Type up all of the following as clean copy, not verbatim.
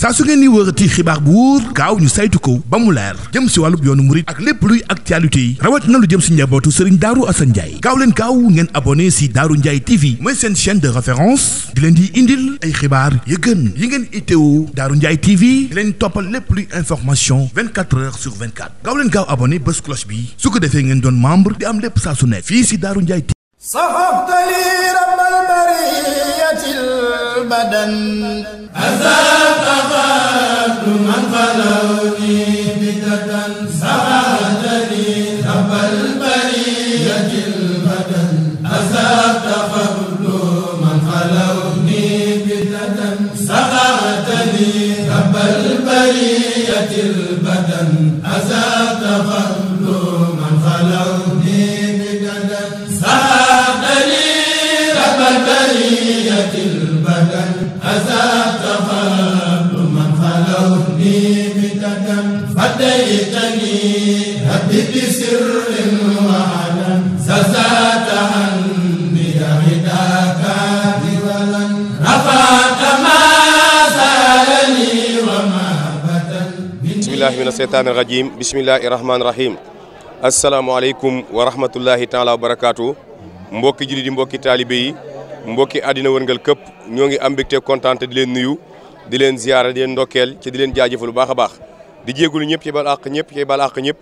saa su ngeen ni wërati xibaar bu wóor gaaw ñu saytu ko ba mu leer jëm si wàllub yoonu murit ak lépp luy actualité yi rawat na lu jëm si njabootu Serigne Darou Assane Ndiaye gaaw leen gaaw ngeen abonné si Darou Ndiaye TV mooy seen chaîne de référence di leen di indil ay xibaar yu gën yi ngeen itteewu Darou Ndiaye TV di leen toppal lépp luy information 24 heures sur 24 gaaw leen gaaw abonné bés cloche bi su ko defee ngeen doon membre di am lépp saa su ne fii si Darou Ndiaye TV. bismillahi mina seytaani rajim bismillahi rahmaani rahim asalaamaaleykum wa rahmatullahi taala wa barakaatu mbokki julli di mbokki taalibe yi mbokki àddina wërngal këpp ñoo ngi am mbégte kontaan di leen nuyu di leen ziyaara di leen ndokkeel ci di leen jaajëfal bu baax a baax di jéegulu ñëpp ci bal àq ñëpp ci bal àq ñëpp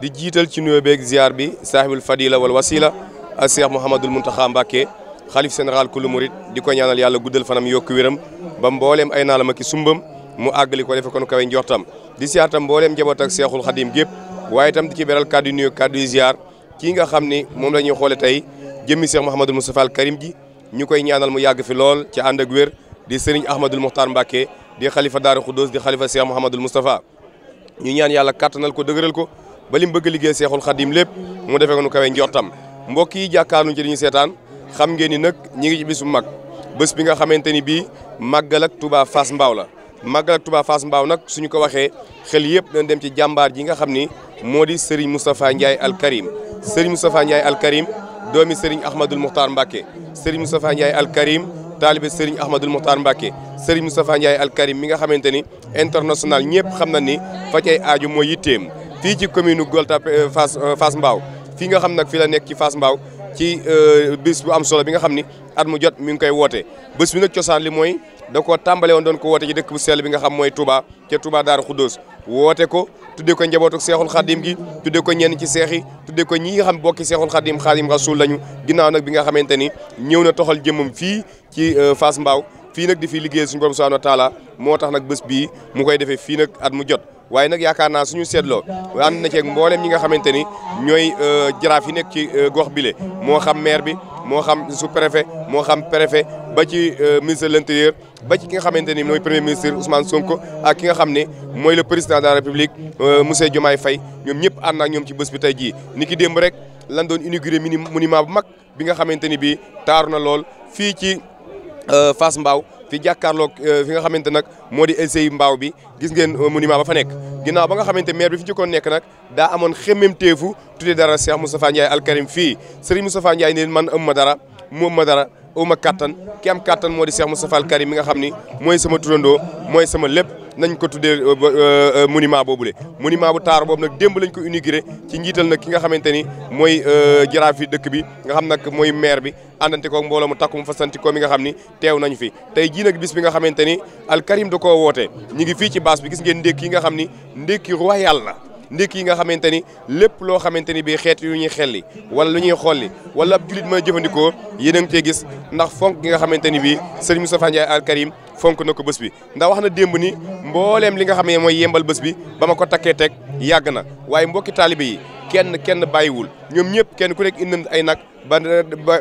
di jiital ci nuyoo beeg ziyaar bi saahibul fadila wal wasila ak Cheikh Mouhamadul Mountakha Mbacké xalif général kullu murid di ko ñaanal yàlla guddal fanam yokku wéram ba mbooleem ay naalam ak sumbam mu àggali ko defe ko nu kawe njortam di siyaar tam mbooleem njaboot ak Seexul Xadim gépp waaye itam di ci beral kàddu nuyu kàddu ziyaar kii nga xam ni moom la ñuy xoole tey jëmmi Cheikh Mouhamadul Moustapha al Karim ji ñu koy ñaanal mu yàgg fi lool ci ànd ak wér di Serigne Ahmadul Mokhtar Mbacké di xalifa Daaru Khoudoss di xalifa Cheikh Mouhamadul Moustapha ñu ñaan yàlla kàttanal ko dëgëral ko ba li mu bëgg a liggéey Seexul Xadim lépp mu defee ko nu kawe njortam mbokk yi jàkkaarluñ ci dañuy seetaan xam ngeen ni nag ñi ngi ci bis bu mag bés bi nga xamante ni bii màggal ak Touba Fass Mbao la màggal ak Touba Fass Mbao nag suñu ko waxee xel yëpp dañ dem ci jàmbaar ji nga xam ni moo di Serigne Moustapha Ndiaye al Karim Serigne Moustapha Ndiaye al Karim doomi Serigne Ahmadul Mokhtar Mbacké Serigne Moustapha Ndiaye al Karim taalibe Serigne Ahmadul Mokhtar Mbacké Serigne Moustapha Ndiaye al Karim mi nga xamante ni international ñëpp xam na ni fa cay aaju mooy yitteem fii ci commune Gueule Tapée Fass Mbao fii nga xam nag fii la nekk ci Fass Mbao ci bis bu am solo bi nga xam ni at mu jot mi ngi koy woote bés bi nag cosaan li mooy da koo tàmbale woon doon ko woote ci dëkk bu sell bi nga xam mooy Touba ca Touba Daaru Khoudoss woote ko tuddee ko njabootu Seexul Xadim gi tuddee ko ñenn ci seex yi tuddee ko ñi nga xam bokki Seexul Xadim Xadim Rasul lañu ginnaaw nag bi nga xamante ni ñëw na toxal jëmmam fii ci Fass Mbao fii nag di fi liggéey suñu borom subhanahu wa taala moo tax nag bés bii mu koy defee fii nag at mu jot waaye nag yaakaar naa suñu seetloo ànd na ceeg mboolem ñi nga xamante ni ñooy jaraaf yi nekk ci gox bile moo xam maire bi moo xam sous-préfet moo xam préfet ba ci ministre de l'intérieur ba ci ki nga xamante ni mooy premier ministre Ousmane Sonko ak ki nga xam ne mooy le président de la République monsieur Diomaye Faye ñoom ñëpp ànd ak ñoom ci bés bi tey jii ni ki démb rek lan doon inauguré monument bu mag bi nga xamante ni bii taaru na lool fii ci Fass Mbao fi jàkkaarloog fi nga xamante nag moo di LCI Mbao bi gis ngeen monument ba fa nekk ginnaaw ba nga xamante maire bi fi njëkkoon nekk nag daa amoon xemmemteefu tudde dara Cheikh Moustapha Ndiaye al Karim fii Serigne Moustapha Ndiaye ne man ëmma dara mu ëmma dara ëmma kattan ki am kattan moo di Cheikh Moustapha al Karim mi nga xam ni mooy sama turandoo mooy sama lépp nañ ko tuddee monument boobule monument bu taar boobu nag démb lañ ko inauguré ci njiital nag ki nga xamante ni mooy jaraaf yi dëkk bi nga xam nag mooy maire bi àndante ko mbooloo mu takku mu fasanti ko mi nga xam ni teew nañu fi tey jii nag bis bi nga xamante ni al Karim da koo woote ñu ngi fii ci base bi gis ngeen ndékki yi nga xam ni ndékki royal la ndékki yi nga xamante ni lépp loo xamante ni bii xeet yu ñuy xelli wala lu ñuy xolli wala ab julit mën a jëfandikoo yéen a ngi cee gis ndax fonk gi nga xamante ni bii Serigne Moustapha Ndiaye al Karim fonk na ko bés bi ndax wax na démb ni mbooleem li nga xam ne mooy yembal bés bi ba ma ko takkee teg yàgg na waaye mbokki taalibe yi kenn bàyyiwul ñoom ñëpp kenn ku nekk indi ay nag ba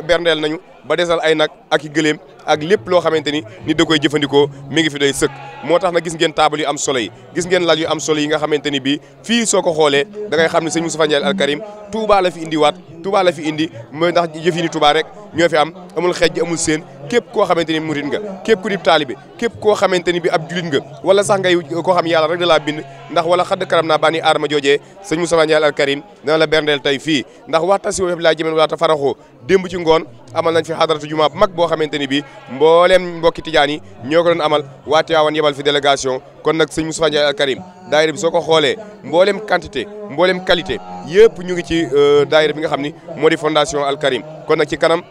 berndeel nañu ba desal ay nag ak i gëléem ak lépp loo xamante ni nit da koy jëfandikoo mi ngi fi day sëkk moo tax na gis ngeen taabal yu am solo yi gis ngeen lal yu am solo yi nga xamante ni bii fii soo ko xoolee da ngay xam ne sëñ Moustapha Ndiaye al Karim Touba la fi indiwaat Touba la fi indi mooy ndax jëf yi ni Touba rek ñoo fi am amul xejj amul seen képp koo xamante ni murit nga képp ku di taalibe képp koo xamante ni bi ab julit nga wala sax ngay koo xam yàlla rek da laa bind ndax wala xadd karam naa bani aadama joojee sëñ Moustapha Ndiaye al Karim dana la berndeel tey fii ndax waxta si wef laa jëmen wala ta faraxoo démb ci ngoon amal nañ fi xadaratu juma bu mag boo xamante ni bii mbooleem mbokki tijaan yi ñoo ko doon amal waa Tiwaawan yebal fi délégation kon nag sëñ Moustapha Ndiaye Al Karim daayira bi soo ko xoolee mbooleem quantité mbooleem qualité yëpp ñu ngi ci daayira bi nga xam ni moo di fondation Al Karim kon nag ci kanam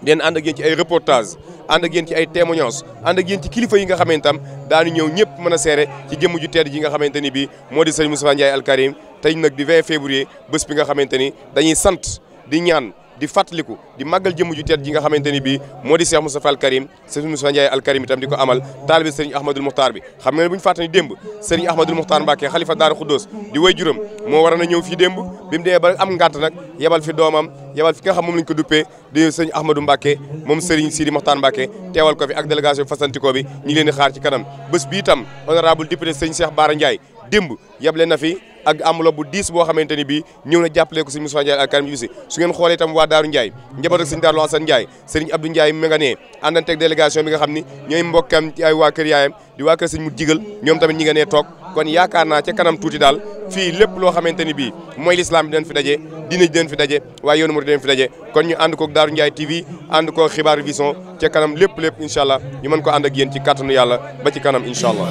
den ànd ak yéen ci ay reportage ànd ak yéen ci ay témoignages ànd ak yéen ci kilifa yi nga xamante tam daanu ñëw ñëpp mën a seere ci jëmm ju tedd ji nga xamante ni bii moo di sëñ Moustapha Ndiaye Al Karim tey nag di 20 février bés bi nga xamante ni dañuy sant di ñaan di fàttaliku di màggal jëmm ju tedd ji nga xamante ni bii moo di Cheikh Moustapha Al Karim sëñ Moustapha Ndiaye Al Karim itam di ko amal taalibe Serigne Ahmadul Muxtaar bi xam nga ne bu ñu fàttali démb Serigne Ahmadul Muxtaar Mbacke xalifa Daaru Xuddoos di way juram moo war a ñëw fii démb bi mu demee ba am ngànt nag yebal fi doomam yebal fi nga xam moom lañ ko duppee di sëñ Ahmadou Mbacke moom Serigne Sidi Moxtaar Mbacke teewal ko fi ak délégation fasantikoo bi ñu ngi leen di xaar ci kanam bés bi itam honorable député sëñ Cheikh Bara Ndiaye démb yeble na fi ak enveloppe bu 10 boo xamante ni bii ñëw na jàppale ko sëñ Moustapha Ndiaye Al Karim bi si su ngeen xoolee itam waa Daaru Ndiaye njaboot ak sëñ Daaru Asan Ndiaye sëriñ Abdou Ndiaye mi nga nee àndanteeg délégation bi nga xam ni ñooy mbokkam ci ay waa kër yaayam di waa kër sëñ mu digal ñoom tamit ñi nga nee toog kon yaakaar naa ca kanam tuuti daal fii lépp loo xamante ni bii mooy l'islam bi dañ fi daje diine ji dañ fi daje waaye yoonu murid dañ fi daje kon ñu ànd koog Daaru Ndiaye TV ànd koog Xibaar Vision ca kanam lépp incha allah ñu mën ko ànd ak yéen ci kàttanu yàlla ba ci kanam incha allah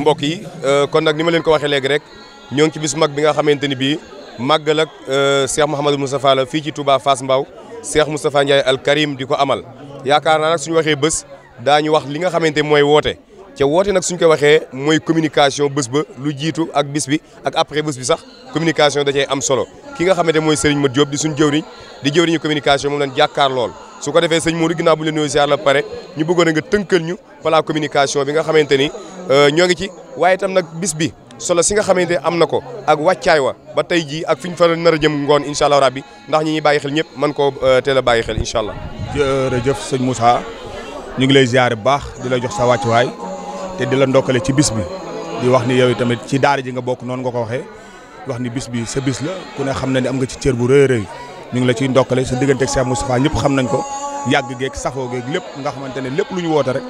mbokk yi kon nag ni ma leen ko waxee léegi rek ñoo ngi ci bis mag bi nga xamante ni bii màggal ak Cheikh Mouhamadou Moustapha la fii ci Touba Fass Mbao Cheikh Moustapha Ndiaye Al Karim di ko amal yaakaar naa nag suñu waxee bés daañu wax li nga xamante mooy woote ca woote nag suñ ko waxee mooy communication bés ba lu jiitu ak bis bi ak après bés bi sax communication da cee am solo ki nga xamante mooy Serigne Mat Diop di suñ jëwriñ di jëwriñu communication moom lañ jàkkaar lool su ko defee sëñ Modou ginnaaw bu ñu leen nuyoo ziar la pare ñu bëggoon a nga tënkal ñu plan communication bi nga xamante ni ñoo ngi ci waaye itam nag bis bi solo si nga xamante am na ko ak wàccaay wa ba tey jii ak fi ñu fa nar a jëm ngoon incha allah rabbi ndax ñi ñuy bàyyi xel ñëpp mën koo teel a bàyyi xel incha allah. jërëjëf sëñ Moussa ñu ngi lay ziar bu baax di la jox sa wàccuwaay te di la ndokkale ci bis bi di wax ni yow tamit ci daara ji nga bokk noonu nga ko waxee wax ni bis bi sa bis la ku ne xam na ni am nga ci cër bu rëy rëy ñu ngi la ciy ndokkale sa diggante ak Cheikh Moustapha ñëpp xam nañ ko yàgg geeg safoo geeg lépp nga xamante ne lépp lu ñu woote rek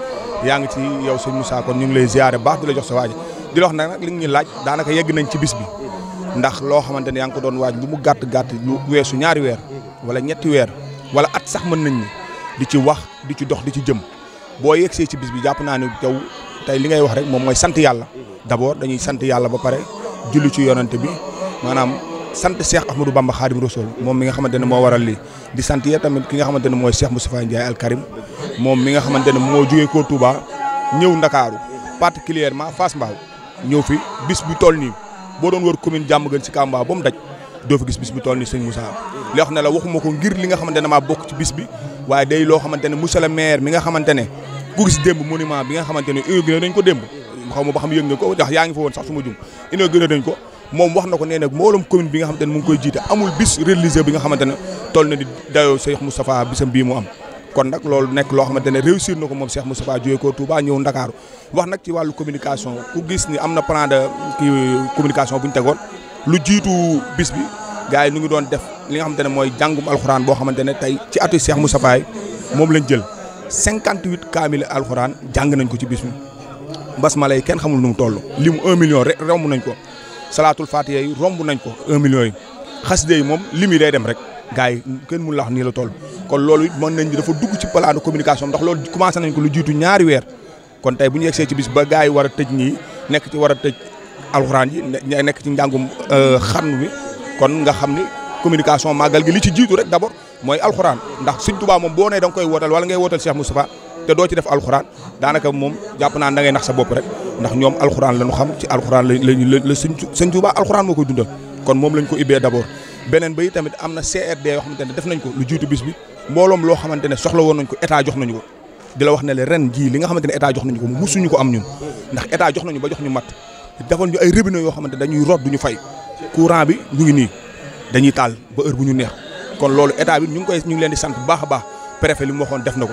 yaa ngi ci yow sëñ Moussa kon ñu ngi lay ziare baax di la jox sa waaj di la wax nag li nga ñu laaj daanaka yegg nañ ci bis bi ndax loo xamante ne yaa ngi ko doon waaj lu mu gàtt gàtt lu weesu ñaari weer wala ñetti weer wala at sax mën nañ ni di ci wax di ci dox di ci jëm boo yegsee ci bis bi jàpp naa ne yow tey li ngay wax rek moom mooy sant yàlla d'abord dañuy sant yàlla ba pare julli ci yonante bi maanaam sant Cheikh Ahmadou Bamba Khadim Rassoul moom mi nga xamante ne moo waral lii di sant yee tamit ki nga xamante ne mooy Cheikh Moustapha Ndiaye Al Karim moom mi nga xamante ne moo jógee ko Touba ñëw Ndakaaru particulièrement Fass Mbao ñëw fi bis bi toll nii boo doon wër commune Diamaguène Sicap Mbao ba mu daj doo fi gis bis bi toll nii sëñ Moussa li wax ne la waxuma ko ngir li nga xamante ne maa bokk ci bis bi waaye day loo xamante ne monsieur le maire mi nga xamante ne ku gis démb monument bi nga xamante ne inauguré nañ ko démb xaw ma ba xam yëg nga ko ndax yaa ngi fa woon sax su ma jum inauguré nañ ko moom wax na ko nee na mbooloom commune bi nga xamante ne mu ngi koy jiite amul bis religieux bi nga xamante ne toll na di dayoo Cheikh Moustapha bisam bii mu am kon nag loolu nekk loo xamante ne réussir na ko moom Cheikh Moustapha jógee ko Touba ñëw Ndakaaru wax nag ci wàllu communication ku gis ni am na plan de communication bu ñu tegoon lu jiitu bis bi gars yi ñu ngi doon def li nga xamante ne mooy jàngum alxuraan boo xamante ne tey ci atu Cheikh Moustapha yi moom lañ jël 58 kaamil alxuraan jàng nañ ko ci bis bi basmala yi kenn xamul nu mu toll limu 1 million rek romb nañ ko salaatul fatiha yi romb nañ ko 1 million yi xasida yi moom lim yi day dem rek gars yi kenn mun la wax nii la toll kon loolu it mën nañ dafa dugg ci plan de communication ndax loolu commencé nañ ko lu jiitu ñaari weer kon tey bu ñu yegsee ci bis ba gars yi war a tëj ñii nekk ci war a tëj alxuraan yi nekk ci njàngum xarnu bi kon nga xam ni communication màggal gi li ci jiitu rek d'abord mooy alxuraan ndax Sëñ Tuubaa moom boo nee da nga koy wootal wala ngay wootal Cheikh Moustapha te doo ci def alxuraan daanaka moom jàpp naa da ngay nax sa bopp rek ndax ñoom alxuraan la ñu xam ci alxuraan la Sëñ Tuubaa alxuraan moo koy dundal kon moom lañ ko ibbee d'abord beneen ba yi tamit am na CRD yoo xamante ne def nañ ko lu jiitu bis bi mbooloom loo xamante ne soxla woon nañ ko état jox nañu ko di la wax ne le ren jii li nga xamante ne état jox nañu ko musuñu ko am ñun ndax état jox nañu ba jox ñu mat defal ñu ay robinet yoo xamante dañuy root duñu fay courant bi ñu ngi nii dañuy taal ba heure bu ñu neex kon loolu état bi ñu ngi leen di sant bu baax a baax préfet li mu waxoon def na ko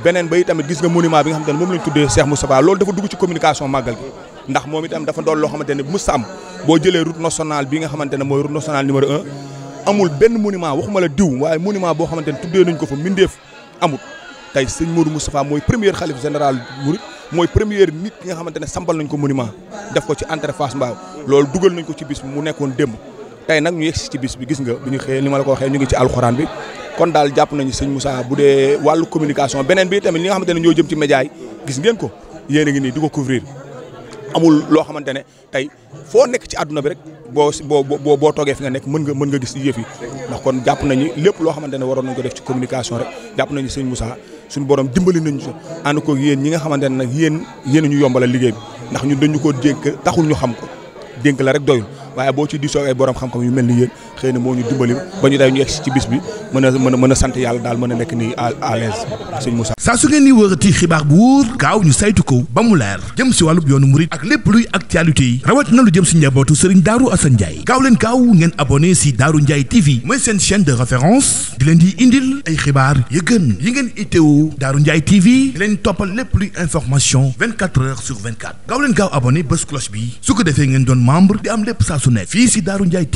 beneen ba itamit gis nga monument bi nga xamante ne moom lañ tuddee Cheikh Moustapha loolu dafa dugg ci communication màggal gi ndax moom itam dafa doon loo xamante ne mës am boo jëlee route nationale bi nga xamante ne mooy route nationale numéro 1 amul benn monument waxuma la diw waaye monument boo xamante ne tuddee nañ ko fa mbindeef amut tey sëñ Modou Moustapha mooy premier xalif général Mouride mooy première nit ki nga xamante ne sampal nañ ko monument def ko ci entrée Fass Mbao loolu dugal nañ ko ci bis bi mu nekkoon démb tey nag ñu yegsi ci bis bi gis nga bi ñu xëyee ni ma la ko waxee ñu ngi ci alxuraan bi kon daal jàpp nañu sëñ Moussa bu dee wàllu communication beneen bi tamit li nga xamante ne ñoo jëm ci média yi gis ngeen ko yéen a ngi nii di ko couvrir amul loo xamante ne tey foo nekk ci àdduna bi rek boo toogee fi nga nekk mën nga gis yëf yi ndax kon jàpp nañu lépp loo xamante ne waroon nañ ko def ci communication rek jàpp nañu sëñ Moussa suñu borom dimbali nañu si ànd ko yéen ñi nga xamante ne nag yéen ñu yombalal liggéey bi ndax ñun dañu ko dénk taxul ñu xam ko dénk la rek doyul waaye boo ci diisoo ay borom xam-xam yu mel ni yéen xëy na moo ñu dimbali ba ñu day ñu egsi ci bis bi mën a sant yàlla daal mën a nekk nii à l'aise sëñ Moussa. saa su ngeen ni wërati xibaar bu wóor gaaw ñu saytu ko ba mu leer jëm si wàllub yoonu murit ak lépp luy actualité yi rawatina lu jëm si njabootu Serigne Darou Assane Ndiaye gaaw leen gaaw ngeen abonné si Darou Ndiaye TV mooy seen chaîne de référence di leen di indil ay xibaar yu gën yi ngeen itteewu Darou Ndiaye TV di leen toppal lépp luy information 24 heures sur 24 gaaw leen gaaw abonné bés cloche bi su ko defee ngeen doon membre di am lépp saa su nekk fii si Darou Ndiaye